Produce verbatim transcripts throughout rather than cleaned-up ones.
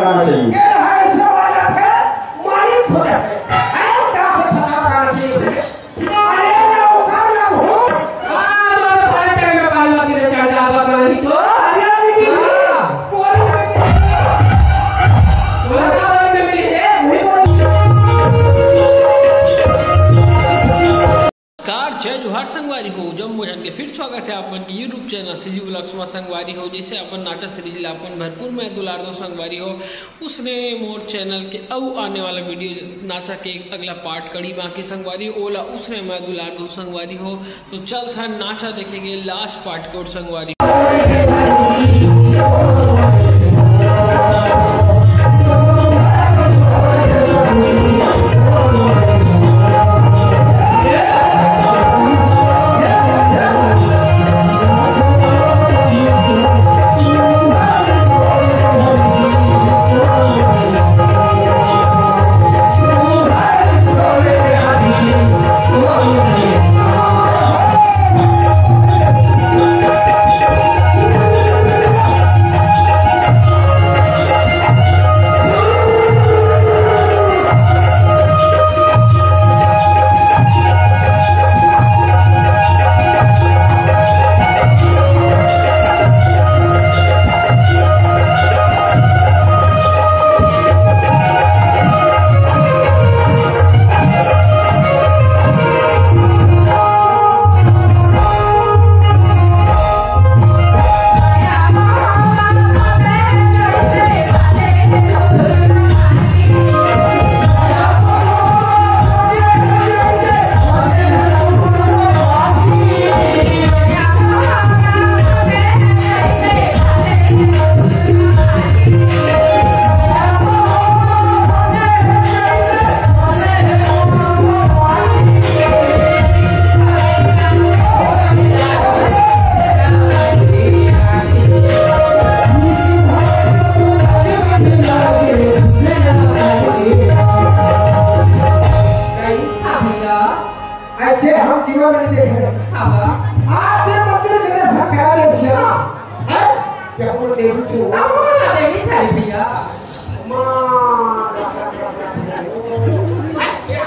करना चाहिए। ये है, ऐसे हो जाते हैं, मालिक हो जाते हैं। ऐसा से पता करना चाहिए। अरे, ना उखाड़, ना भून। हाँ, तो सारे टाइम में काल लगी रे, चढ़ जा, बाबा, नहीं तो। अरे, नहीं, नहीं। हाँ। बोल। बोल, क्या बोल के मिली रे? वही बोल। नमस्कार, जय जोहार संगवारी हो, जम्मो झन के फिर स्वागत है आप मन के YouTube चैनल सीजी व्लॉग्स में। संगवारी हो, जैसे अपन नाचा सीरीज ला अपन भरपूर मया दुलार दो संगवारी हो, उसने मोर चैनल के अउ आने वाला वीडियो नाचा के अगला पार्ट कड़ी बाकी संगवारी हो, ओला उसने मया दुलार दो संगवारी हो। तो चलथन नाचा देखे के लास्ट पार्ट के ओर संगवारी। ऐसे हम जीवन में देखे हैं। हाँ। आप ये मंदिर के दर्शन करा दे सिया। हैं? ये हमको देवी छू। अब वो ना देवी छाई भैया। माँ। ये,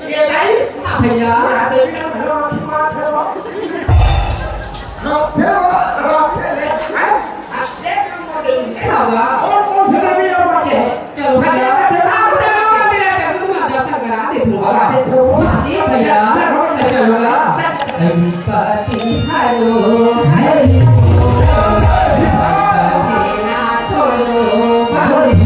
ये, ये, हाँ भैया। ये देवी का घर में माँ घर में। हाँ, फिर वो, हाँ, फिर ले, हैं? हाँ, ये काम वो देवी है। हाँ। और कौन से देवी और बचे हैं? चलो भैया, आप चलो, मंदिर आ जाओ, तुम दर्शन करा देती हूँ। अच्छा, चलो। हाँ जी भैया, चलो। चलो। गणपति हरो हरि, संकट ना छोड़ो भाई।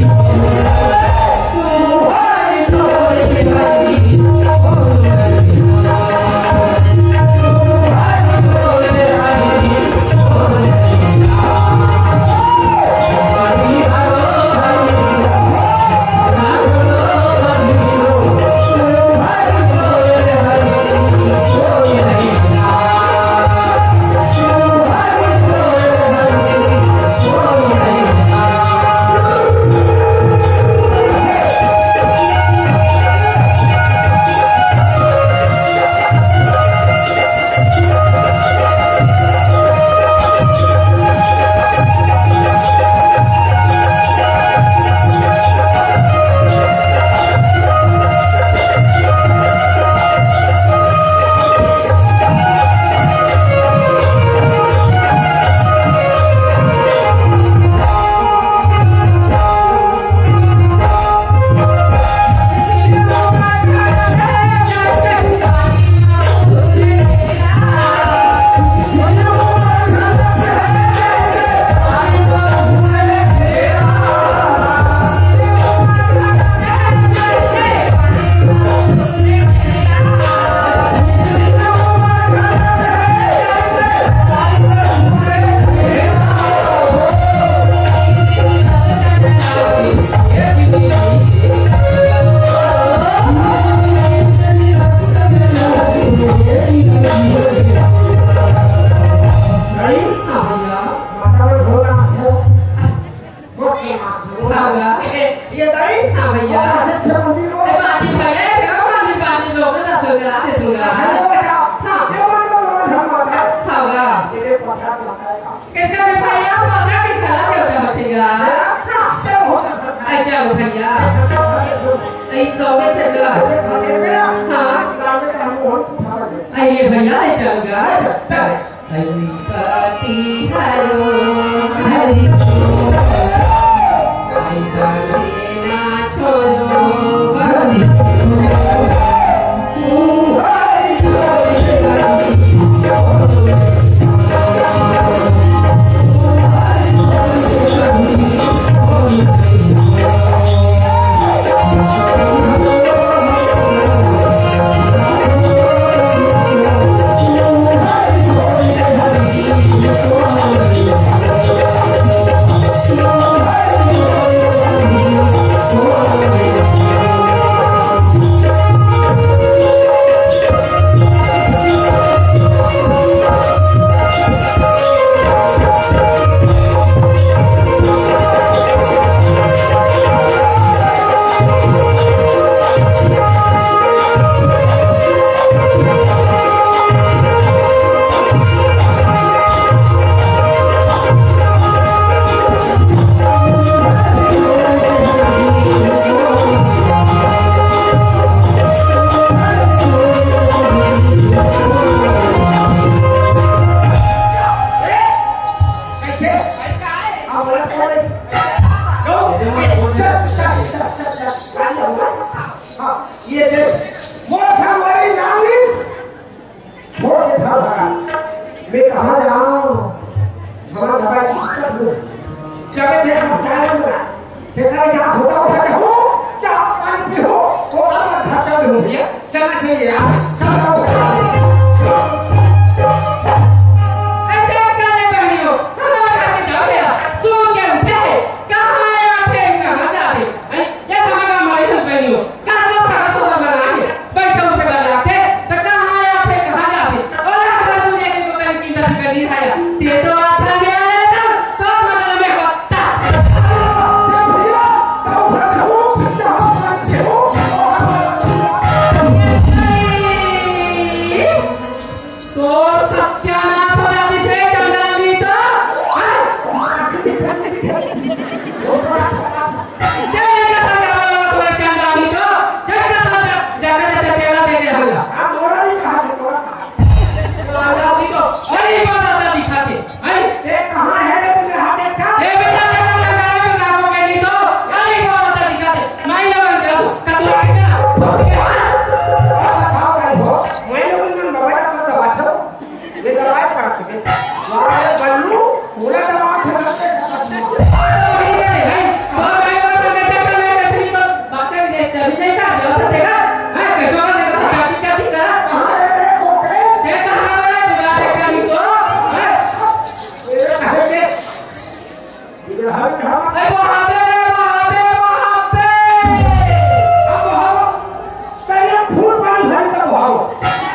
हाँ भैया। ये दाई? हाँ भैया। बहुत अच्छे मंदिर हो। ए, पानी भैया, इतना पानी, पानी लो, मैं दस रुपया दे दूंगा। अरे बेटा, हाँ। ये मत करो, रोज हम माता। हाँ भैया। ये देख, प्रसाद माता है। किसका भी भैया, माता की खला देवता बठेगा। हाँ। सब हो सकता है। भैया, अई कौवे थे का? हाँ। अई ये भैया, ये चल गा। चल। अई पति हरो हरि। अई जाने ना छोड़ो हरि। ये देख, मोर संगवारी लालिस, छोड़ के था भागा। मैं कहाँ जाऊँ? हमारा दवाई की दिक्कत हो। जब मैं देखा, चाय दूंगा। देखा, यहाँ धोखा उठा के हो, चाय पानी पी हो, वो अपना घर चल दे हो भैया। चलना चाहिए यार। चल जाओ। अरे, क्या कर रहे बहनियों? हमारे घर में जाओ भैया। सो के उठे हैं। कहाँ आया थे, कहाँ जाते? हैं? ये हमारा हमारी बहनियों। का तो फरक होकर बना है। बैठो उठे बजाते, तो कहाँ आया थे, कहाँ जाते? और रात भर तू देखे तो कहीं चिंता फिकर नहीं है। ते तो आता नहीं आया था, तो मतलब में होता। तो सत्यानाश हो जाती थे चंडाली तो। हाँ? तेरे का सजा वाला कोई चंडाली तो, जब तक सजा, जब तक तेरा तेरे हल्ला। हाँ, बोला नहीं कहा थे, बोला कहा। तो आजादी तो, अरे, ये बात आता दिखाते, हैं? ये कहाँ है रे, तुझे हाथ देखा? ये बेटा, बेटा, बेटा, बेटा, बेटा, हो गई नहीं तो, अरे, ये बात आता दिखाते, मैं लोग अंदर, कतुआ के ना। बताओ भाई हो, मैं लोग अंदर दबा जाता, दबा था। ये दवाई पड़ा था, देख। वाह, बल्लू, पूरा दवा था, सबसे खत्म। अरे, वहाँ पे रे, वहाँ पे, वहाँ पे। अब हम तेरे फूल पानी भरी तब भागो।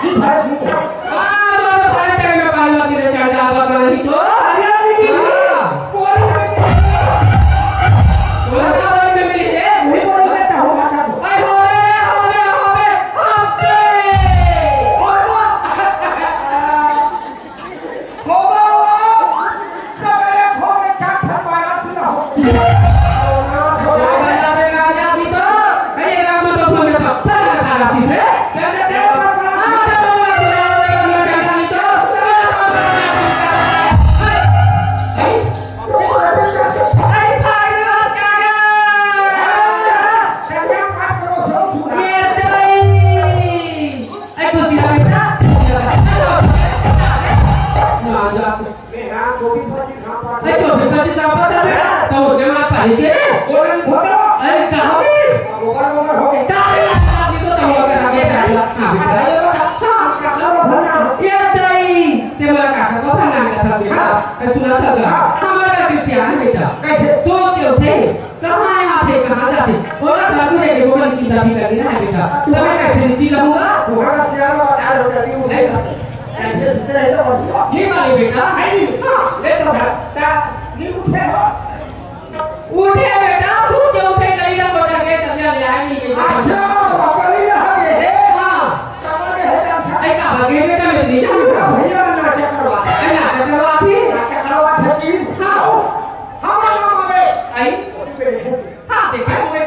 जी भाई, जी भाई। हाँ, तो, तो भाई, तेरे में पानी मत गिरे, चंडाल बाबा नहीं तो। अरे, नहीं, नहीं, हाँ। कोई नहीं। बोला था, बोल के मिली रे। वही बोल रहे थे, हम बात आपको। अरे, हो बे, हो बे, हो बे, हो बे। हो बे। हो बे, हो। सबेरे भोर में चार ठन मारा तू ना हो। राजा, राजा, राजा, अभी तो, अरे राम तो भोर में तो, फल खा रहा थी रे। हाँ, तो बोला, बोला, बोला, बोला, राजा, अभी तो। अरे, अरे, सारे बात कहाँ गया? ये तेरी। ए, खुशी रहा बेटा। ना, जा। मैं यहाँ चौबीस पच्चीस घाट पर ए, चौबीस पच्चीस घाट पर था बेटा। तो उसने मार पानी के। बोला नहीं खोटा। अरे, कहाँ गई? ओवर, ओवर हो गई। कहाँ गई? आपने तो तब ओवर करा के डाला। हाँ, बेटा। अरे, वो अच्छा, अच्छा, वो भरना। ये तेरी, ते बोला काका को भरना का था बेटा। हाँ। ए, सुना था का? हाँ। हमारा किसी आने बेटा। कैसे? सोते उठे। कहाँ आया थे, कहाँ जाते? बोला, जादू है, देखो, बड़ी चिंता भी करती है बेटा। तो मैं कैसे नहीं चिल्लाऊंगा? तुम्हारा सियाना बता रहे हो, जल्दी उठे। नहीं। ऐसे सुते रहे तो बढ़िया। नहीं मारे बेटा। नहीं। हाँ, ले तो घर। क्या? नहीं उठे हो? उठे बेटा, तू क्यों उठे? गली का कोटा गए, तब ले आए नहीं बेटा। अच्छा, पकड़ी रहा ये है। हाँ। पकड़े है, अच्छा। ऐ का बगे बेटा, मैं नहीं जानता। भैया, नाचा करवा। ऐ नाचा करवा थी। नाचा करवा था, please। हाँ। हमारा नाम है। आई। हाँ, देखा, वो मैं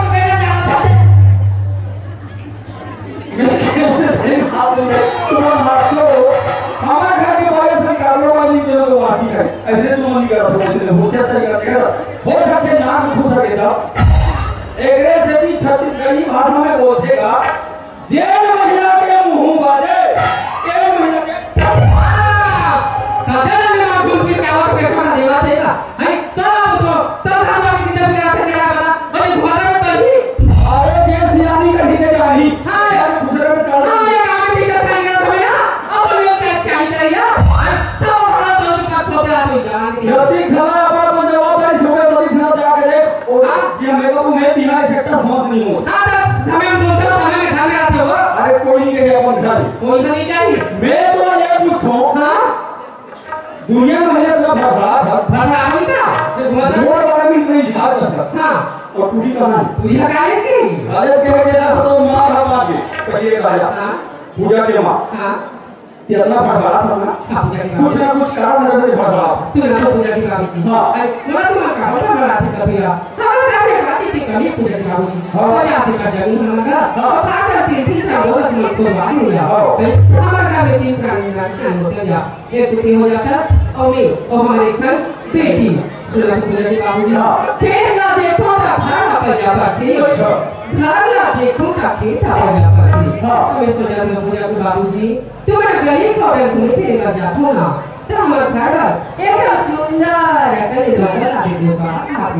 तो कहना चाहता था। तुम्हारा मास्टर हो, हमारे घर के बगल से निकालो, पानी दे दो, वासी है। ऐसे तुम नहीं करा, थोड़े से हो सकता है, हो सकता है नाम खुश हो गया। एकरे से भी छत्तीसगढ़ी भाषा में बोलते का, जेन महिला के मुंह बाजे, तेन महिला के। सदा ने मां घूम के क्या बात के खाना देवा देगा? है, तब तो, तब हम लोग कितने भी आते हैं, क्या पता? बड़े घुमाता में तभी। अरे, जे सियानी कहीं के जानी। हाँ। अरे, दूसरे में काला। हाँ, ये काम भी कर पाएंगे, तो भैया, अब तो लोग क्या, क्या ही करेंगे? सब हमारा तो उनका खोते आते ही जान के। जल्दी खाना अपना अपन जवाबदारी छोड़े, जल्दी खाना जाके देख। और हाँ। ये मेरे को मैं बिना इसे का सांस नहीं हो। हाँ, तो समय में बोलते हो, समय में घर में आते हो। अरे, कोई तो नहीं चाहिए। मैं तो ये पूछूं। हाँ। दुनिया में भैया तेरा भरभरात है। भरभरात नहीं का? ये तुम्हारा मोर वाला भी नहीं झाड़ का था। हाँ। और टूटी कहाँ है? टूटी हटा लेती। अरे के बेटा तो मार हम आगे। पर ये कहा। हाँ। पूजा के माँ। हाँ। ये अपना भरभरात है ना? हाँ, पूजा के माँ। कुछ ना कुछ कारण है मेरे भरभरात। सुन ना पूजा की बात की। हाँ। अरे, मैं तुम्हारा कहाँ भरभरात है कभी यार? हमारे घर में बात की कमी पूजा की बात की। हाँ। तो क्या आपके घर जानी हमारा? हाँ। तो बात करती थी, क्या बोला तुम लोग को बात नहीं यार? हाँ। हमारे घर में तीन प्राणी ना क्या होते यार? एक टूटी हो जाता, और मैं, और हमारे घर बेटी। सुना तो पूजा की बात की। हाँ। खेत ना देखो ना घर ना पर जाता खेत। अच्छा। घर ना देखो ना खेत ना पर जाता खेत। हाँ। तो मैं सोचा था पूजा की बाबूजी, तुम्हारा गली को अगर घूमे फिरे कर जाता ना, तो हमारा घर एकदम सुंदर है, कल डोंगर ला दे दो का, हाँ,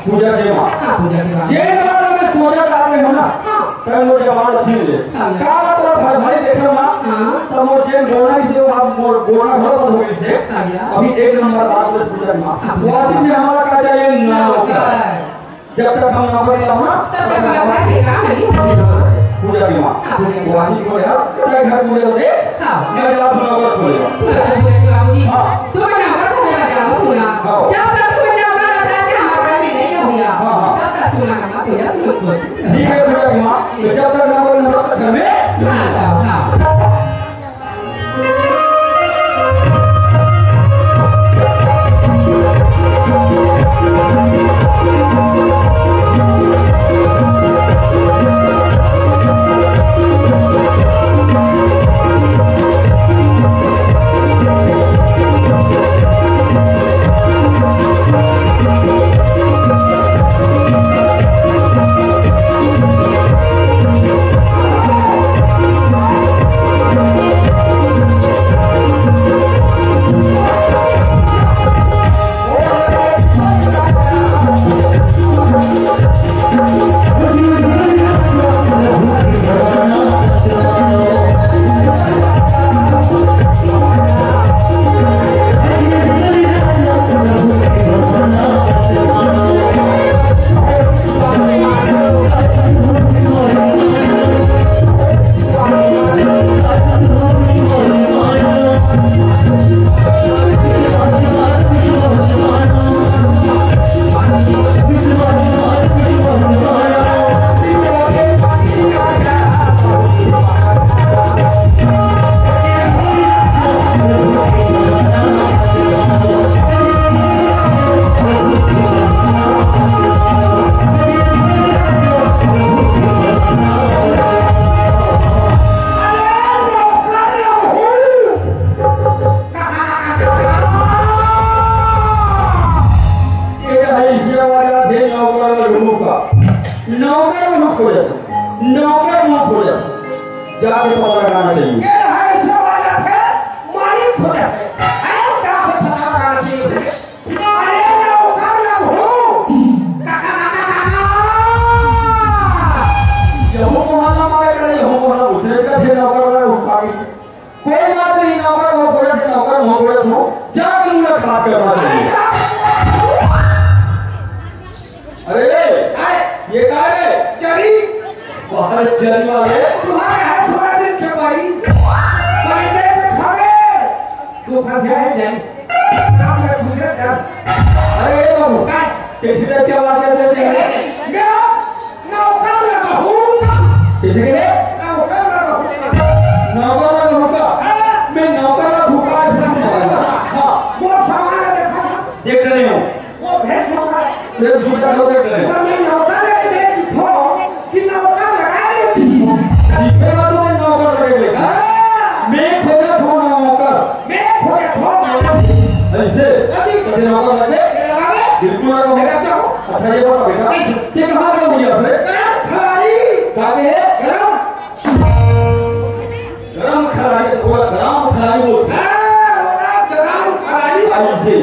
पूजा के माँ। हाँ, पूजा के माँ। जे बात में सोचा था आपने, हो ना? हाँ। तब वो जवान छीन ले। हाँ। का बात हुआ, घर भाई देखे माँ? हाँ। तब वो जेन बोलना इसे, वो आप बोल-, बोलना हो तो बोल से। हाँ, या। अभी एक नंबर बात बस पूजा के माँ। हाँ। वो आदमी में हमारा का चाहिए? नौकर। नौकर। जब तक हम नौकर नहीं लाओ ना, तब तक हमारा घर के काम नहीं होगा। पूजा के माँ। हाँ, पूजा के माँ। वही को यार, तेरे घर पूजा को देख, हाँ। मैं जा अपना नौकर खोलेगा। पूजा के माँ। हाँ। तो मैं नौकर खोलेगा, जाओ पूरा। हाँ। जब तक तुम नौकर रहता है, हमारे घर में नहीं होगा। हाँ, हाँ। तब तक तुम्हारा काम तो यार, तुम लोग को। ठीक है, पूजा के माँ। तो जब तक नौकर, नौकर घर में हाँ, हाँ, हाँ। ये है इसलिए वाला थे नौकर वाला घूमू का। नौकर में खो जाता। नौकर में खो जाता। जाके पता लगाना चाहिए। ये है इसलिए वाला थे मालिक खो जाते। है, जाके पता लगाना चाहिए। अरे नौकर ना घूम। यहू को मारना मारे करे, यहू को मारना दूसरे का थे नौकर वाला घूम पाएगी। कोई बात नहीं, नौकर हो, बोला कि नौकर हो, बोला तो जाके मुलाकात करना चाहिए। अरे, ये क्या है? चरी। बहुत चरी वाले। तुम्हारे हाथ सोयाबीन के भाई। मैंने तो खावे। तू खा गया है, जान। नाम में पूछे, जान। अरे, ये बाबू, क्या? कैसी टाइप की आवाज है? क्या? नौकर लगा हूँ। किसी के लिए? नौकर लगा हूँ। नौकर लगा हूँ का? हाँ। मैं नौकर लगा हूँ का? हाँ। वो सामान देखा था। देख रहे हो? वो भेज चुका है। ये दूसरा लोग देख रहे हो? पर मैं नौकर लगा दे दिखो कि नौकर लगा दे दिखो। दिखेगा तो मैं नौकर लगा दे। हाँ। मैं खोजा था नौकर। मैं खोजा था नौकर। ऐसे? अभी। कभी नौकर लगा दे? लगा दे। बिल्कुल लगा दे। लगा दे। अच्छा, ये बता बेटा, कैसे? ये कहाँ का भैया से? गरम खिलाड़ी। कहाँ के है? गरम। गरम खिलाड़ी, पूरा गरम खिलाड़ी बोलते हैं। हाँ, बोला गरम खिलाड़ी। ऐसे।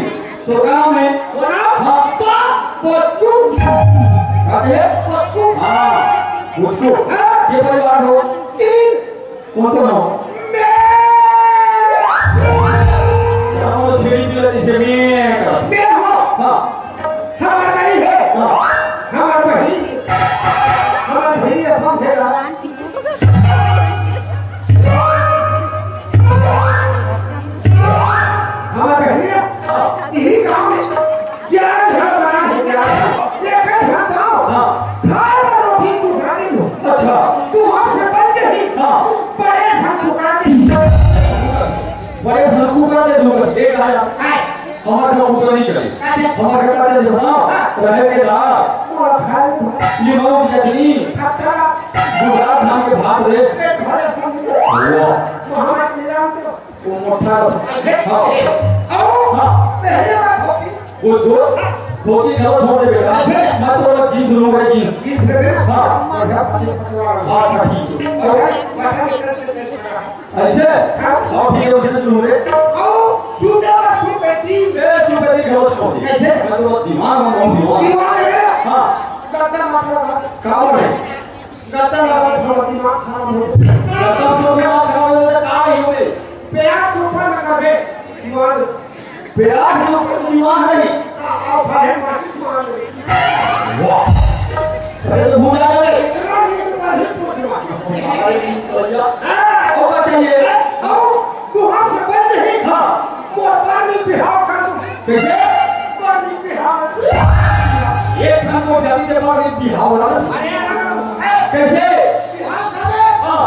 तो काम है? बोला हाँ। पा-, पचकू। कहाँ के है? पचकू। हाँ, पचकू। हाँ। ये परिवार हो? तीन। कौन सा नाम? मैं। हाँ, वो छेड़ी पिला जिसे मैं कर। मैं हूँ। हाँ। हमारा नहीं है। हाँ। हमारा बहिन। हमारा बहिन है, समझेगा। हाँ। बड़े संग कुकरा दे। बड़े संग कुकरा दे दूंगा। ये कहा जा? काय? हमारे घर कुकरा नहीं चले। काय? हमारे घर का चले जाओ। हाँ। रहे के दाल। वो खाए भाई। ये मऊ की चटनी। खट्टा। गुजरात धान के भात रे। पेट भरे संग। वाह। वहाँ मिला तो। वो मोटा। ऐसे? हाँ। आओ। हाँ। पहले बात होती। वो छोड़, धोती घलो छोड़ दे बेटा। ऐसे? मैं तो बोला जींस लूंगा, जींस। जींस ले बेटा। हाँ। बढ़िया पतला पतला वाला। अच्छा, ठीक है। और बटन इधर से नहीं चढ़ा। ऐसे? हाँ। और ठीक है, उसे लूंगे। आओ, जूते और सुपेटी। ए, सुपेटी घलो छोड़ दे। ऐसे? मैं तो बोला दिमाग में बहुत दिमाग। दिमाग है। हाँ। गद्दा मतलब है। कावर है। गद्दा लागत हमर दिमाग खराब हो जाथे। गद्दा तो दिमाग खराब हो जाथे, का ही होवे? प्याज के ऊपर में करबे, दिमाग। प्याज के ऊपर दिमाग नहीं। आ, आ, भाई, माचिस मार ले। वाह। अरे, तो भूल जा रे। इतना नहीं तो मार ले, पूछ ले। अरे, भैया। आ, होगा चाहिए। आओ, तू हमसे बच नहीं। हाँ। मोर बार में बिहाव कर दू। कैसे? बार में बिहाव। एक साल को शादी के बाद एक बिहाव हो रहा है। अरे, अरे, अरे। कैसे? बिहाव कर दे। हाँ।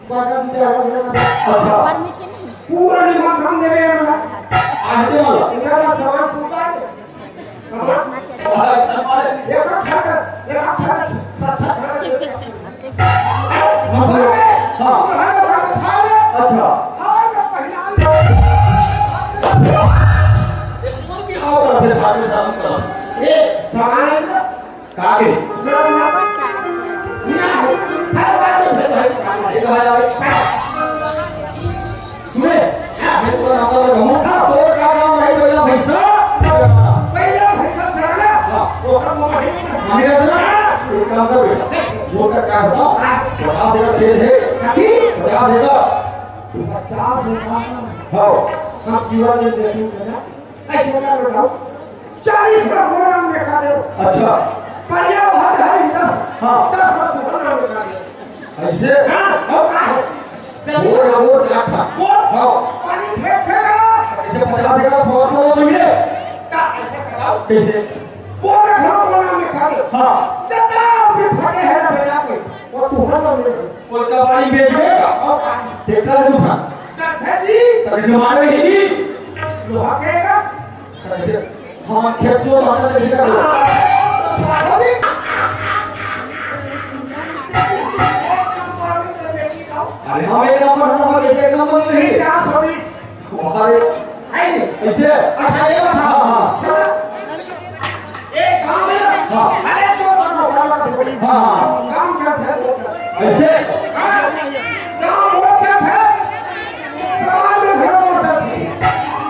बाजार में क्या हो रहा है? अच्छा। पूरा निमंत्रण दे रहे हैं ना। आज के वाला। इनका ना सामान टूटा है। सामान। अच्छा, सामान। एक अच्छा कर, एक अच्छा कर, सात, सात कर। मतलब? हाँ। अच्छा। और मैं पहला और भी आओ, फिर आगे काम करो। ये सामान है ना? कागे? मेरा नाम है। मेरा है। हर बात में भाई, भाई, भाई, भाई। सुने? मैं तो नाम का गमू था, तो का नाम है, पहला भैंसा? पहला भैंसा चराना? हाँ। वो काम वो है। मेरा सुना? एक काम कर बेटा। वो का क्या बताओ? हाँ। बता देगा, खेल है। काकी? बता देगा। पचास हजार। हाँ। सब जीवन में देखी बेटा। ऐसे बता बताओ। चालीस का बोरा में खा दे। अच्छा। परिया हट हरी दस। हाँ। दस का बोरा में खा दे। ऐसे? हाँ, और का है? वो रहो, क्या था? वो हाँ। पानी फेंक फेंका। ऐसे पचास हजार बहुत लोग सुन ले। का ऐसे कराओ? कैसे? वो रखो बोरा में खा दे। हाँ। जब भी फटे है ना बेटा के, वो तू हर बंद कर। वो कबाड़ी बेच देगा। और का है? ट्रैक्टर है दूसरा। चल, जी। तब इसे मारेगी। लोहा के का? हाँ, खेत को माता जी का। अरे हाँ, एक नंबर, नंबर, एक, एक नंबर नहीं। चार सौ बीस। अरे, ऐसे? अच्छा, ये बता। हाँ, हाँ। एक काम है। हाँ। अरे, तो, तो, तो, तो, तो, हाँ, हाँ। काम क्या है? ऐसे? हाँ। काम वो क्या है? समाज में घर होता था।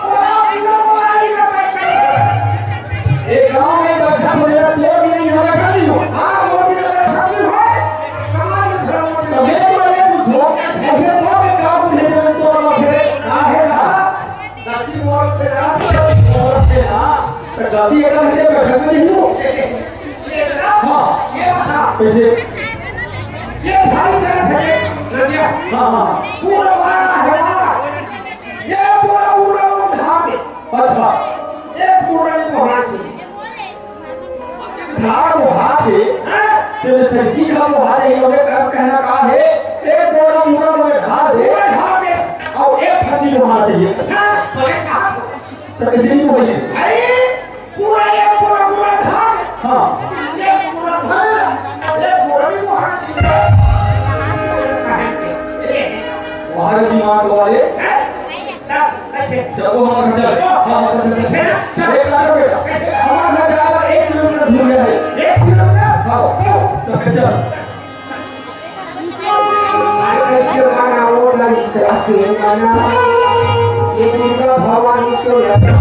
वो आप इधर, वो आप इधर बैठ कर। एक गांव में बैठा तो मेरा तो भी नहीं, यहाँ बैठा नहीं हो। हाँ, वो भी बैठा नहीं हो। समाज में घर होता था। तो मैं तो ये पूछूं, ऐसे तो मैं काम नहीं करने तो अलग है। काहे ना? गलती मोर से ना, मोर से ना। तो गलती एक घंटे बैठक में नहीं हो। हाँ। ये बता। कैसे? ये भाई चला है, नदिया। हाँ, हाँ। पूरा बड़ा है, बड़ा। ये पूरा, पूरा वो धार है। अच्छा। ये पूरा नहीं होना चाहिए। धार वो हाथ है। हाँ। तेरे सर जी का वो हाथ है, ये लोग का कहना का है, एक बोरा पूरा में धार दे। पूरा धार दे। और एक खत्ती को होना चाहिए। हाँ, मैंने कहा। तो किसी नहीं को बोलिए। अरे, पूरा ये पूरा, पूरा धान। हाँ। ये पूरा धान, ये पूरा भी तो हाथ में। बाहर की माँ को वाले। हैं? चल, ऐसे। चलो, हम चल। हाँ, हम चल। ऐसे। चल। एक काम कर। हमारा घर जाकर एक किलोमीटर दूर है। एक किलोमीटर? हाँ। तो फिर चल। कैसे मनाओ ललिता से मना, ये दुर्गा भवानी तो लगा।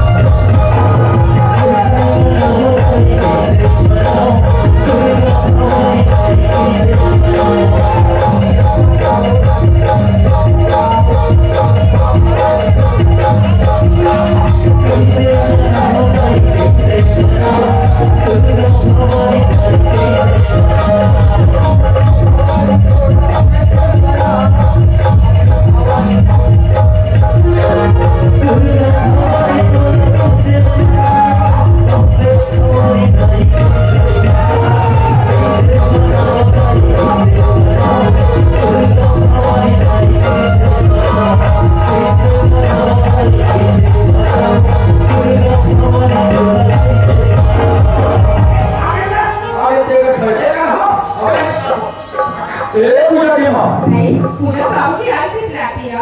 पूजा के माँ। नहीं, पूजा बाबू की आरती से आती है।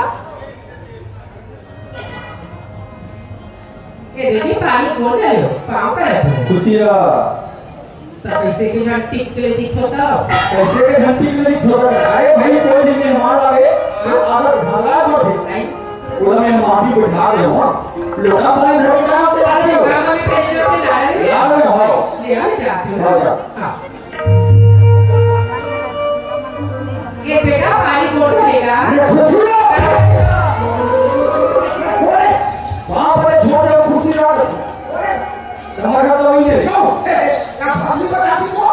ये देखिए, पानी कौन है? पाँव का है। खुशिया। तो कैसे के झन टिक के दिखोता? कैसे के झन टिक के दिखोता? अरे भाई, कोई भी मेहमान आवे, तो अगर झगड़ा जो थे, नहीं। ओला में माफी को ढाल दे हो। लोटा पानी धर के जाओ, तो ला दे हो। लोटा में पहले लोटे ला ले। ला दे हो। ले आ, ले जाते हो। ला जा। हाँ। ये बेटा, पानी कौन भरेगा? ये खुशिया। ओए, वहाँ पर छोड़ दो खुशिया। ओए, तुम्हारा तो वही है। क्यों? ए, ए, क्या भाभी बता दी वो?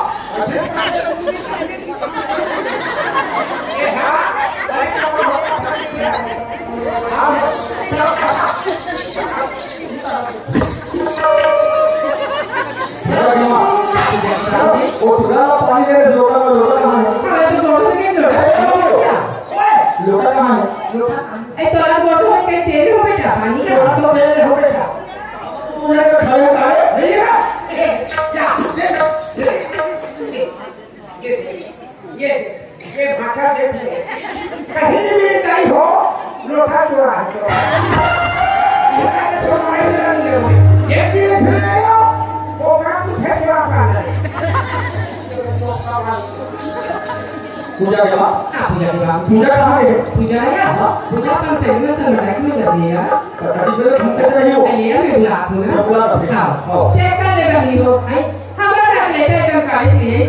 वो पूरा पानी दे रहे, लोटा का लोटा कहाँ है? अरे, तो लोटा के लोटा है क्या? लोटा कहाँ है? ए, तोला लोटा में के तेरे हो बेटा, पानी का? लोटा तो तेरे हो बेटा। तू मेरे को खाए का है? नहीं है। ए, क्या? ये, ये, ये, ये, ये भाषा देख ले। कहीं नहीं मिली ताई हो, लोटा चोरा है, चोरा। ये तो मार ले रही है। एक दिन ऐसे ले गया, वो बड़ा कुछ है, चोरा पा गए। पूजा के बाद? हाँ, पूजा के बाद। पूजा कहाँ है? पूजा है यार। हाँ। पूजा अपन सही में तो लड़ाई में कर दिया। तो कभी पहले घूमते रही हो? नहीं, मैं बुला दूँ ना। मैं बुला रहा हूँ। हाँ। हाँ। चेक कर ले बहनी हो, हैं? हमारा घर लेते हैं, कंकाली के लिए।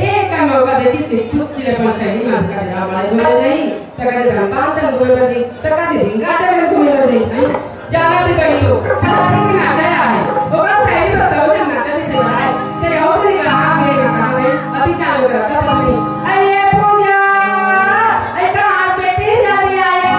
एक का मौका देती, तो कुछ चिले पर सही में हमका दिला, हमारे बोले नहीं। तका दे धन पाँच तन घूमे बर दे, तका दे दिन काटे बर घूमे बर दे, हैं? जाना दे बहिनी हो, फलाने के नाचा आए, ओकर सहेली तो सब झन नाचा दे चला आए। तेरे हो भी कहाँ गए, ना कहाँ गए, अभी चालू कर, सब अपनी। अरे पूजा, अरे कहाँ बेटी जाने आया?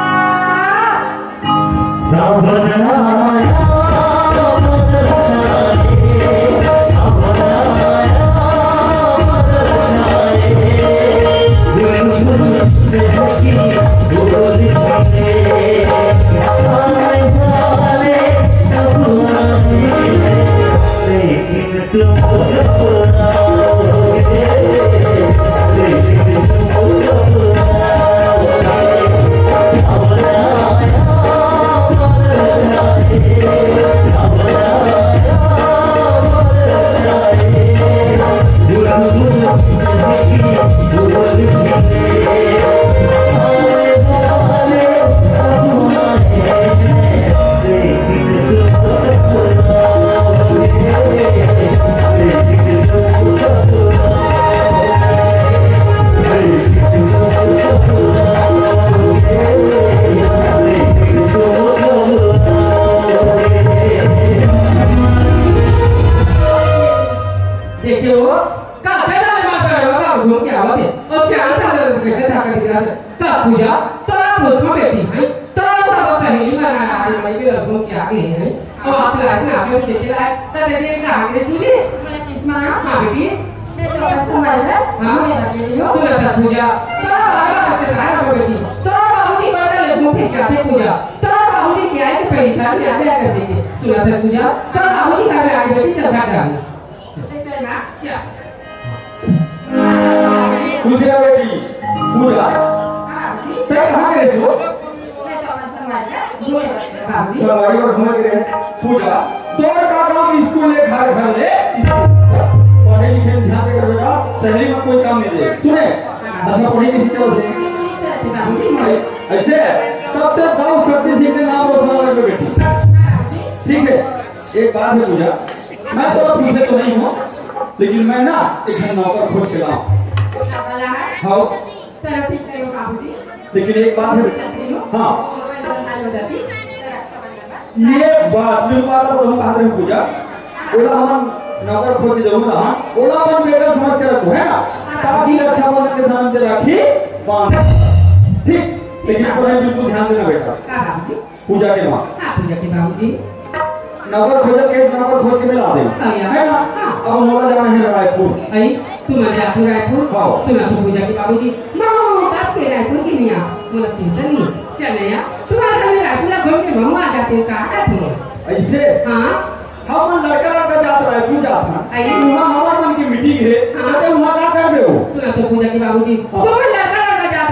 देखिए वो, का तेरा ले मार कर रहा था, वो क्या होते? और क्या आता है, वो कैसे था, कर दिया? का पूजा, तोरा पुरखा बेटी है, तोरा सब सहेली बना रहा है, मैं भी रखूँ क्या के है? और आप लोग आदमी आगे भी देखे लाए, तो दे दे का आगे सुनिए। हाँ बेटी। हाँ। सुना था पूजा, तोरा बाबा का से रहा है बेटी, तोरा बाबूजी बता ले घूम फिर क्या थे पूजा, तोरा बाबूजी क्या है कि पहली बार में आ जाया कर देखे। सुना था पूजा, तोरा बाबूजी घर में आए बेटी चल भाग जाओ। पूजा बेटी, पूजा, तै कहाँ के रहिस वो? संगवारी और घूमे के रहिस। पूजा, तोर का काम स्कूल ले, घर, घर ले स्कूल। पढ़े लिखे में ध्यान दे कर बेटा, सहेली में कोई काम नहीं दे। सुने? अच्छा, पढ़े किसी चलो से। ऐसे, तब तक जाओ, शक्ति सिंह के नाम रोशन लगे बेटी। ठीक है, एक बात है पूजा, मैं तो पीछे तो नहीं हूँ, लेकिन मैं ना एक नौकर खोज के लाऊं। हाँ। चलो ठीक है बाबूजी। लेकिन एक बात है। हाँ। ये बात, जो बात आप लोग कहा रहे पूजा, ओला हमन नौकर खोज के जरूर रहा, ओला अपन बेटा समझ के रखो, है ना? ताकि रक्षाबंधन के समय ते राखी बांध। ठीक, लेकिन पढ़ाई बिल्कुल ध्यान देना बेटा। हाँ, बाबूजी। पूजा के माँ। हाँ, पूजा के बाबूजी। नौकर खोजत के, नौकर खोज के मिला दे। हाँ, यार। है ना? हाँ। अब मोला जाना है रायपुर। अरे, तू मत जा तू रायपुर। हाँ। सुना तो पूजा के बाबूजी। माँ, बाप के रायपुर की मियाँ। मोला चिंता नहीं। चल ना यार, तुम्हारे सामने रायपुर ला घूम के महू आ जाते हो, कहा था तू? ऐसे? हाँ। हम लड़का लड़का जात रायपुर जात हन। अरे। वहाँ हमार मन की मीटिंग है। हाँ। कहते वहाँ का कर रहे हो? सुना तो पूजा के बाबूजी। हाँ। तुम लड़का लड़का जात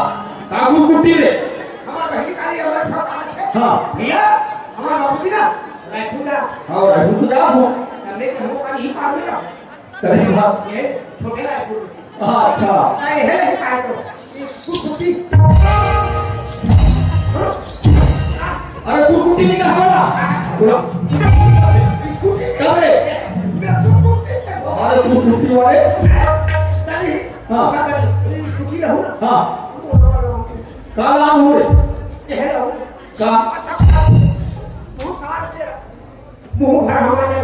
वाह, का कुरकुट्टी रे? हमार बहिनी का ये अलग सब आदत है। हाँ। भैया, हमार बाबूजी ना, रायपुर जा। हाँ, रायपुर तो जात हो। हमने कहो, कल ही पार में रहो। अरे वाह। ये छोटे रायपुर में। हाँ, अच्छा। नहीं है, नहीं पाए तो। ये कुछ कुछ अरे, कुरकुट्टी नहीं कहा वाला? बोला। कब रे? अरे, कुरकुट्टी वाले? हाँ। हाँ। का नाम हो रे? का? मुंह भर हमारे।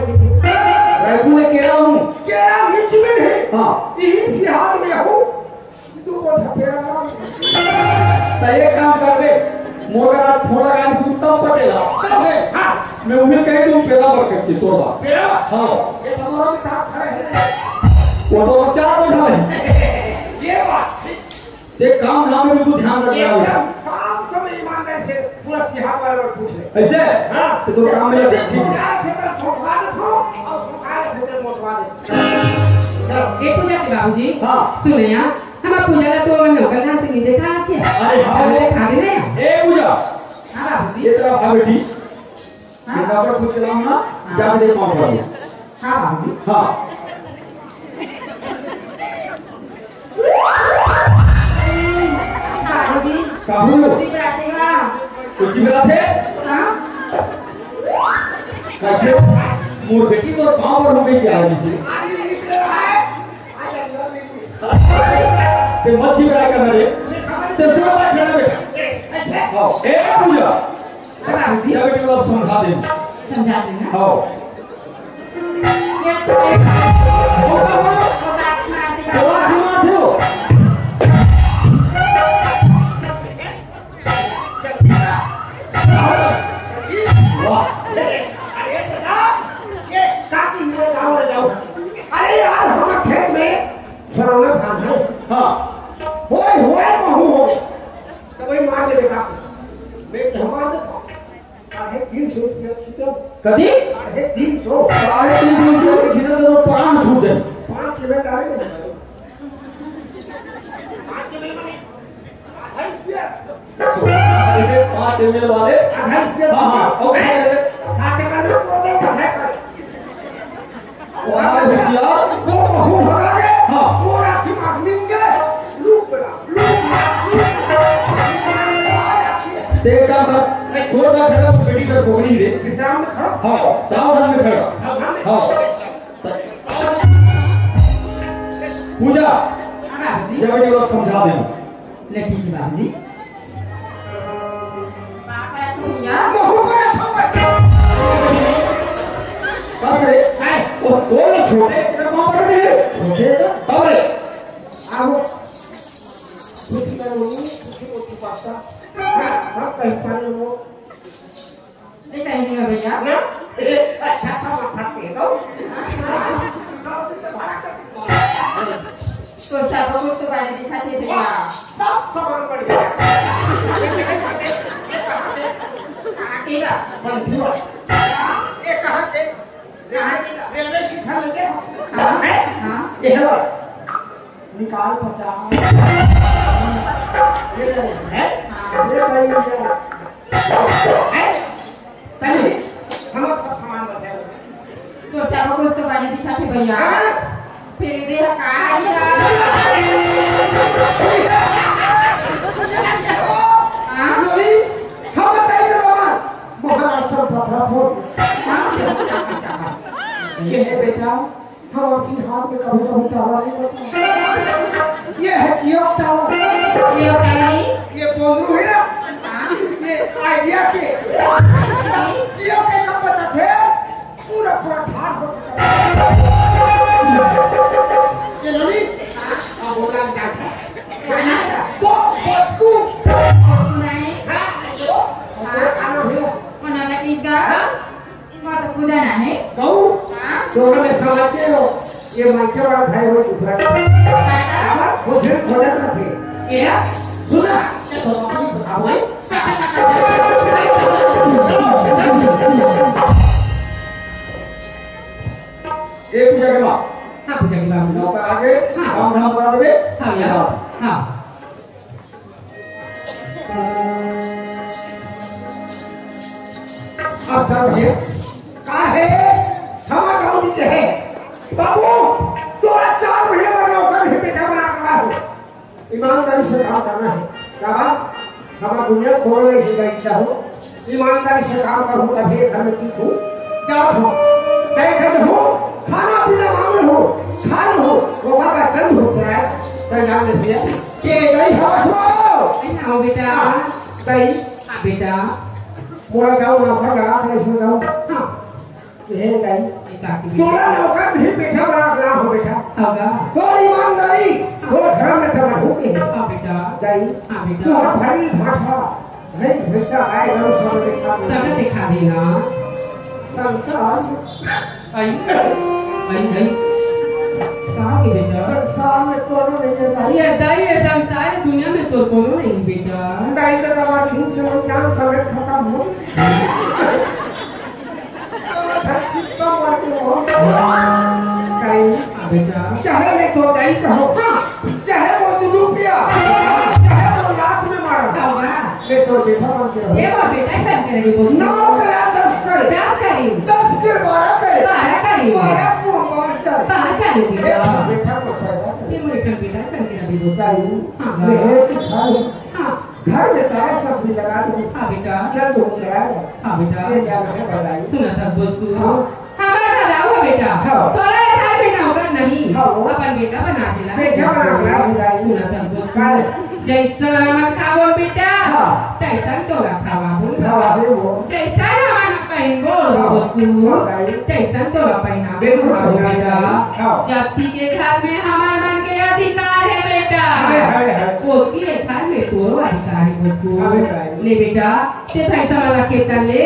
रायपुर में केरा हूँ। केरा बीच में है। हाँ। यही सिहाग में हूँ। तू वो झपेरा ना। त एक काम करबे, मोर करा फोन लगा के उत्तम पटेल। कब है? हाँ। मैं उन्हें कह दूं, पेला पर करके तोड़वा। पेला? हाँ। ये तो मोर के साथ खड़े हैं। वो तो चार बजा है। ये बात है। ते काम धाम में बिल्कुल ध्यान रख रहा है। एकदम काम से ईमानदारी से पूरा सिहाग वाले लोग पूछ ले। ऐसे? हाँ। तो तोर काम में लगे, ठीक है। जा रहे थे तो छोटवा दे थो, और सुखा रहे थे तो मोटवा दे। चलो। ए पूजा के बाबूजी, हाँ। सुने यार, हमार पूजा ला तो नौकर नाम से नहीं देखा आज। अरे हाँ। अरे देखा भी नहीं। ए पूजा। हाँ बाबूजी। ये तेरा भाई बेटी। हाँ। ये नौकर खुद के नाम ना, हाँ। जाके दे पाँव पड़ गया। हाँ बाबूजी। हाँ। बाबूजी। काबू। कुछ भी बात है? हाँ। कैसे? मोर बेटी तो पाँव पर हो गई क्या है इसे? आज ये निकल रहा है। ते मत घबराए कर रे। ते सुनो बात, खड़ा बेटा। हाँ, ए पूजा। हाँ, बाबूजी। जा बेटी को समझा दे। समझा दे ना। हाँ। ये तो है। वो का बोलो? वो बात मार दे। तो बात ही मार दे वो। वाह। अरे दादा, ये काकी हुए गाँव में जाओ। अरे यार, हमारे खेत में सरौना धान है। हाँ। होए, होए, महू हो गए। तो वही मार दे बेटा। मैं क्या मार देता हूँ? साढ़े तीन सौ रुपया छीटल। कथी? साढ़े तीन सौ। साढ़े तीन सौ रुपया में छीटल तो प्राण छूट जाए। पाँच छः में डाले नहीं। पाँच छः में अरे, पाँच एम एल वाले। अढ़ाई रुपया हाँ, हाँ, और खा ले। सात का नोट को दे, अढ़ाई का। वो हमारे होशियार। वो बहुत भगा के, हाँ। पूरा दिमाग निकल गया। लूप बना, लूप बना, लूप बना। ते एक काम कर, मैं सोच रहा खड़ा, बेटी का ठोकरी दे। विश्राम में खड़ा। हाँ, सावधान में खड़ा। सावधान में। हाँ। पूजा, हाँ, बाबूजी। जब ये लोग समझा दें। ले, ठीक है, बाबूजी। बाप रे, तू यार। बस रे, वो दो लोग छोटे, इधर वहाँ पकड़ दे। छोटे ना? अब रे। आओ। कुछ करो, कुछ वो छुपाता। हाँ, हम कहीं पर वो। ले, कहीं ना? ए, अच्छा, अच्छा, माथा के दो। तो सब कुछ तो गाड़ी दिखाते थे। वाह, सब सामान बढ़ गया। ये कहाँ से? ये कहाँ से? कहाँ के ना? बंधुआ। ये कहाँ से? कहाँ के ना? रेलवे स्टेशन में देखो। हाँ, हैं? हाँ। ये है वो। निकाल पचास। ये ले, हैं? हाँ। ये भाई, ये। हैं? तभी हमर सब सामान बचे। तो चारों को तो गाड़ी दिखाते भैया। हाँ? फिर दे कहाँ जा? हाँ? लोली, हम बताई दे बाबा, महाराष्ट्र पथरा फोड़। हाँ? ये है बेटा, हम आपसी हाथ में कभी कभी टावर नहीं होता। ये है जियो टावर। जियो टावर? ये बोंदरू है ना? हाँ। ये आइडिया के। जियो के कब पता थे? पूरा पूरा ठार हो चुका है। ये लोली? हाँ। अब बोला जाता। हाँ। तो बचकू। नहीं। हाँ। हाँ। हाँ। वो नाम है किसका? हाँ। इनका तो पूजा ना है। कहूँ? हाँ? तो हमें समझते हो, ये माइके वाला भाई हो दूसरा। हाँ। अब वो फिर खोजत रखे। ये है? सुना? ये तो अपनी बताओ, भाई। ये पूजा के बाद। हाँ, पूजा के बाद। नौकर आगे, हाँ। काम धाम करा देबे। हाँ, यार। हाँ। अब जब हे, काहे? क्षमा करो दीते हैं। बाबू, तोरा चार महीने में नौकर ही बेटा बना रहा हो। ईमानदारी से काम करना है। क्या बात? हमारा दुनिया कोनो नहीं गई हो। ईमानदारी से काम करूँ तभी घर में टिकूँ। जात हो, तय कर हो, खाना पीना मांग हो, खा हो, वो का चंद हो जाए, तय नाम ले दिया। के गई हवा छुड़ाओ। नहीं आओ बेटा। हाँ, गई। हाँ बेटा। मोरा गाँव नौकर लगा था इसमें गाँव। हाँ। ये गई। ये काकी बेटा। तोरा नौकर नहीं बेटा बड़ा अगला हो बेटा। होगा। तो ईमानदारी, तो धर्म में तब हो के। हाँ बेटा। गई। हाँ बेटा। तू भरी भाषा, भरी भैसा आए गई सब देखा दे। सब देखा देगा। संसार में आई, आई, आई। कहाँ के बेटा? संसार में कोनो नहीं है भाई। ये दाई, ये संसार दुनिया में तो कोनो नहीं बेटा। दाई तो दवा नहीं, जो जान समेत खत्म हो। तो मैं धरती पर मर के हो। कहीं हाँ बेटा। चाहे मैं तो दाई कहो, हाँ। चाहे वो दुदुपिया, चाहे वो लात में मारा। हाँ। मैं तो बेटा बन के रहूँ। ये वो बेटा ही बन के रही बोल। नौ करा दस करे। दस करे। दस के बारह करे। बारह करे। बारह को बारह करे। बारह करे बेटा। बेटा, बेटा को पैदा करे। ये वो एक बेटा बन के रही बोल। दाई, हाँ। मैं है कि खाई? हाँ। घर में तारा सब भी लगा दूँ। हाँ बेटा। चल तू चला जा। हाँ बेटा। ये क्या है बताइए? सुना था बोल तू। हाँ। हमारा घर आओ बेटा। हाँ। तोरा ये घर में नौकर नहीं। हाँ। अपन बेटा बना के ला। बेटा बना के ला, बताइए। सुना था बोल तू। काय? जैसा हमन खाबो बेटा, हाँ। तैसन तोला खवाबो। खवाबो। जैसा हमन पहनबो, हाँ। बोल तू, हाँ, भाई। तैसन तोला पहनाबो। बिल्कुल, हाँ, पहनाबो। बेटा। हाँ। जाति के घर में हमर मन के अधिकार है बेटा। हाय, हाय, हाय। ओती के घर में तोरो अधिकार है बोल तू। हाँ, बेटा। ले बेटा, ते भाई साहब वाला के तले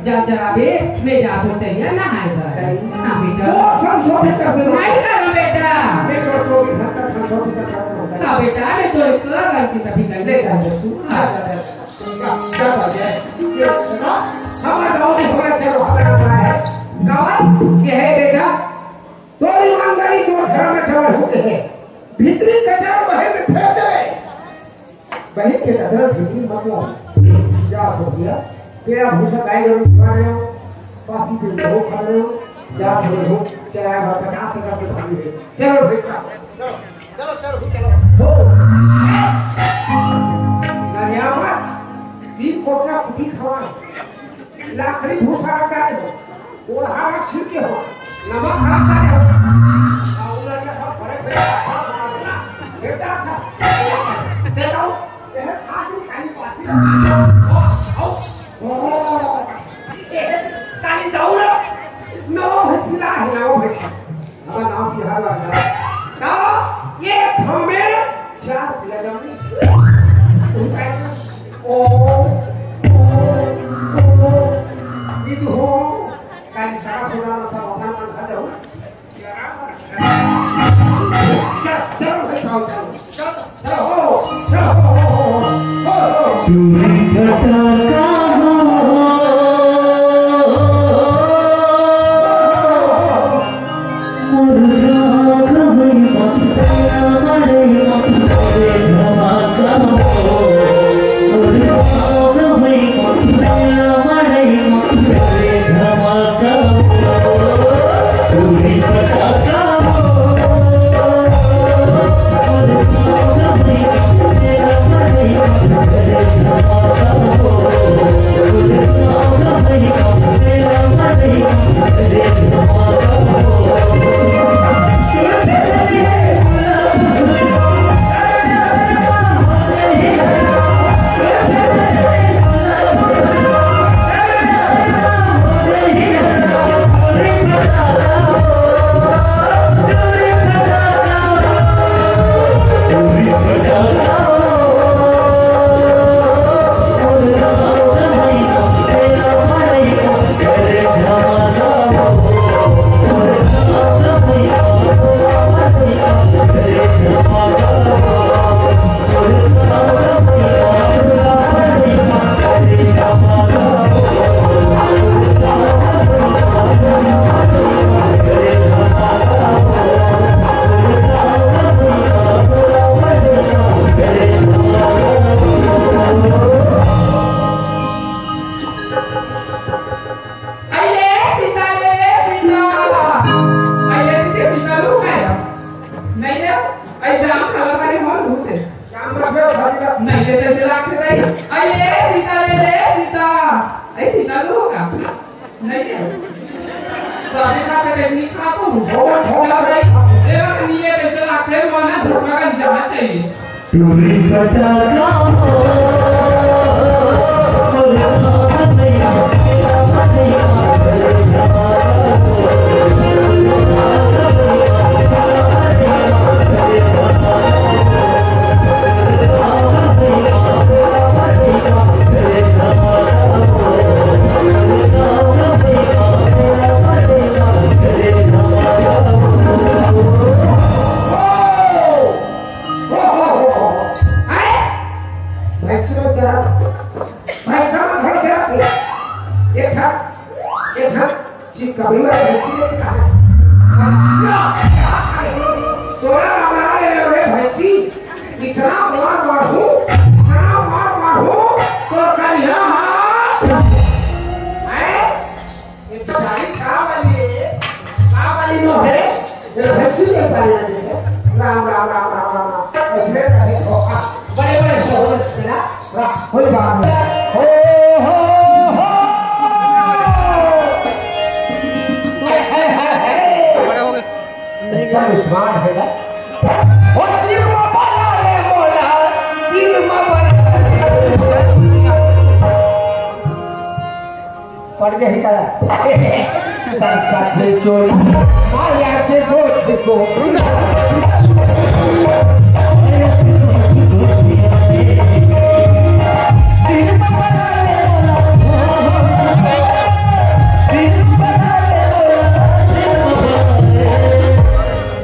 जा, जराबे, मैं जाबो तरिया नहाए बर। नहीं। हाँ, बेटा। वो संशोधित कर दे। नहीं करो, बेटा। मैं तो चौबीस घंटा संशोधित कर दे। हाँ, बेटा, मैं तो एक गलती तभी कर ले जा, बेटा। तू। हाँ। जा, जा, जा, जा। ये, बेटा, हमारे गाँव में हमारे चलो, हमारे गाँव है। गाँव, ये है, बेटा। तोर ईमानदारी तोर घर में जमा होके हे। भीतरी कचरा बाहर में फेंक देवे। बाहर के कचरा भीतरी मत लाओ। क्या हो गया? तेरा भूसा गाय गरु खा रहे हो, बासी पे हो खा रहे हो, जा खा रहे हो, चला है पचास हजार के भारी है। चलो भाई साहब, चलो, चलो, चलो, चलो। हो। नरियावा, तीन कोटरा कुटी खवा। लाखड़ी भूसा रख डाले हो, ओढ़ा रख छिड़के हो, नमक हरा डाले हो। आ, उधर के सब बड़े बड़े अच्छा बना देना, बेटा अच्छा। देखो, यह खास में काली पासी। ओ, ओ, ओ, ये काली दौड़, नवा भैंसिला है, नवा भैंसिला। हमारा नाम सिहार राजा। का ये खामे चार लगन। ओ, ओ, ओ, ओ। हो, काई सारा सुना ना सब अपन मन घर जाओ। चल, चल, भाई साहब, चल। चल, चल, हो, चल, हो, हो, हो, हो, हो। अरे सीता, अरे सीता, अरे सीता, सीता लू काय? नहीं रे, अरे जाम खाला करे मोर भूत है। जाम रखे हो, सारी बात। नहीं रे, तेरे से लाख रे। अरे सीता, रे, रे सीता, अरे सीता लू का? नहीं रे। सारी बात है, नहीं खा तू। बहुत, बहुत। चल भाई, ये बात नहीं है, तेरे से लाख रे, वरना धोखा का नहीं जाना चाहिए। टूरी फटाका हो। भैंसुरो चरा, भैंसा में घोड़ा चरा थे। एक ठा, एक ठा, जी कबीरा भैंसी लेके कहा। तोरा हमारा ले रे भैंसी, इतना मार मारू, इतना मार मारू, तो करिया हाथ। हैं? ये बेचारी का वाली है? का वाली नो है? ये भैंसी के पानी ना दे। राम, राम, राम, राम, राम, राम। ऐसने कहे धोखा। बड़े, बड़े शब्द से ना, राम, कोई बात नहीं। हो, हो, हो। हाय, हाय, हाय, हाय। बड़े हो गए। एकदम smart है ना। ओ, दिल में बना रे मोला, दिल में बना। पड़ गई का? तर साथे चोरी, माया के गोठ को।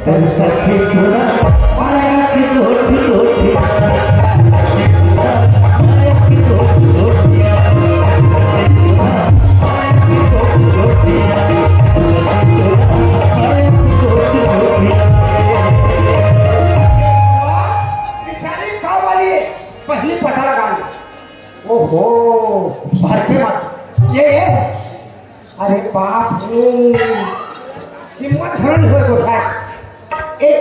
तन सखी छोड़ा, माया की लोटी लोटी। बेचारी का वाली पहली पता लगा ली। ओहो, भर के मत। ये अरे बाप रे, हिम्मत हरण होय गोसाई। ए,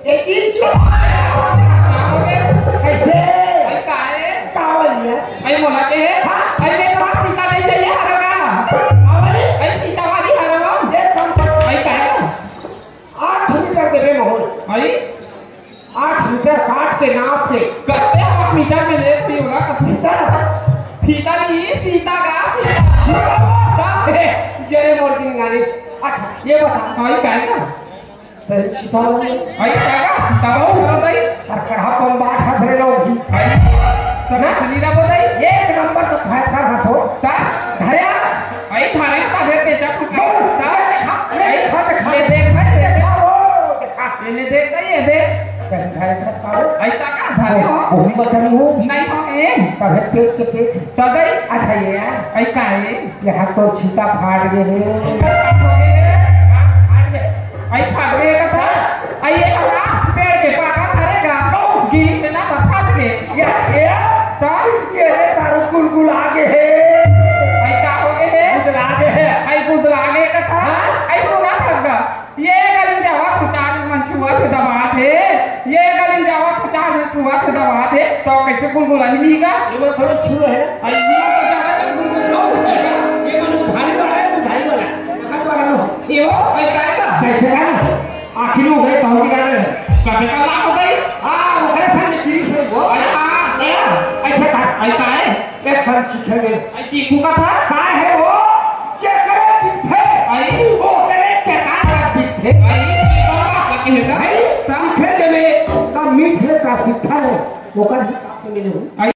ए चीज कैसे? अरे काहे? कावल है? अरे मोला के है? हाँ? अरे मैं तो सीता नहीं चाहिए हरवा। कावल? अरे सीता वाली हरवा। ये कम कर। अरे काहे? आठ मीटर देवे मोहन। अरे आठ मीटर काट के नाप के। कत्ते आप मीटर में लेत हई ओला? फीता। फीता नहीं, सीता का। सीता। हे, जय मोर दिन गाने। अच्छा, ये बता। हाँ, ये काहे का? सही सीता वाली। हाँ, ये काहे का? सीता बाबू, बोलो भाई। और कढ़ा कम बात हाथ रे लोग ही। हाँ, तो ना सुनी ना बोल रही। एक नंबर का भैंसा हंसो। का? धया। हाँ, ये थाने। अइसा का धरे हो? कोहनी बटन हो? नहीं हो ए। तबे पेट के पेट। तो गई। अच्छा ये यार। ऐ का है? यहाँ तो छींका फाट गए है। ऐ फाट गए का था? ऐ ये का था? पेड़ के पाका धरेगा। गिरी से ना तो फाट गए। ये, ये? तो? ये रे तारू गुलगुला गए है। ऐ का हो गए है? गुदला गए है। ऐ गुदला गए का था? हाँ? ऐ सुना था का? ये गली जावा तो चार मन छुआ थे दबात है। ये गली जावा तो चार मन छुआ थे दबात है। तो कैसे गुलगुला ही नहीं का? ये वो थोड़ा छुआ है। अरे ये तो ज्यादा गुलगुला हो जाएगा। ये मन भारी वाला है, भारी वाला है। कहाँ वाला हो? ये वो, ऐ का है का? कैसे का ना? आखिर वो गए कहूँ की गाने। कभी का लाभ हो गई? हाँ, वो करे संग गिरी से वो। अरे हाँ, गया। ऐसे का? ऐसा है? एक बार चीखे में। आई चीखू का था? का है वो? चेकरे दिखे। आई। वो करे चेका का दिखे। आई, बाबा, का कहता? भाई, चीखे दे में का मीठे का सिक्खा है, वो का हिसाब से मिले हूँ। आई।